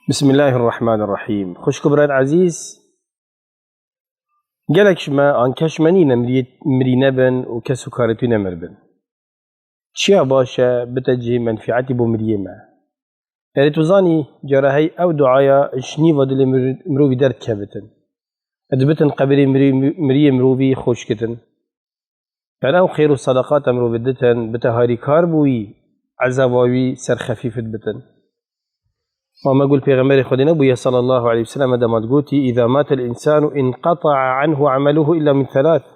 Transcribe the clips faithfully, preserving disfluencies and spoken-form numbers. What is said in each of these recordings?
Bismillahirrahmanirrahîm. Xwişk û birayên ezîz, gelek ji me an keş me nîne miriyê, mirî nebin û kes û karê tû nemir bin. Çiya baş e bite cihê menfîetî bo miriyê me. Erê tu zanî, cara hey ew duaya ji nîva dilê mir-, mirovî derdikevitin. Dibitin qebirê mirî-, miriyê mirovî xweş kitin. Yanî ew xêr û sedeqata mirovê ditin, bite harîkar bo wî, ezaba wî ser xefîf dibitin. Ma me gul Pêxemberê Xwedê nebûye sallallahu aleyhi ve sellem dema digotî: "Îza matel însanu inqeta'a anhu ameluhu illa min thelath.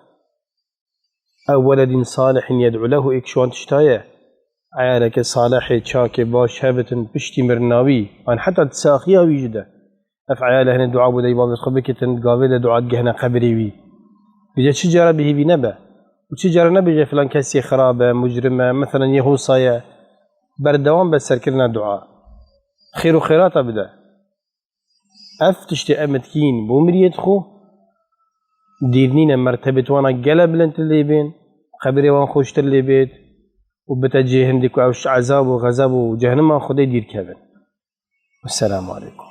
Ew weledin salihin yed'u lehu", êk ji wan tişta ye. Eyaleke salihê, çakê baş hebitin piştî mirina wî, an heta di saxiya wî jî de. Ev eyale hinê dua bo dey bavê xwe bikitin, gavê de dua digehne qebirê wî. Bêje çi cara bihêvî nebe. Û çi cara nebêje filan kesê xirab e, mujrim e, meselen yê hosa ye. Berdewam be serkirina dua. Xêr û xêrata bide. Ev tiştê em dikîn bo miriyê xwe, dîr nîne mertebê wana gele bilind lê bên, qebirê wan xweştir lê bêt û bite cihê hindê ku ew ji ezab û xezab û ceheniman Xwedê dîr kevin. Wesselamu aleykum.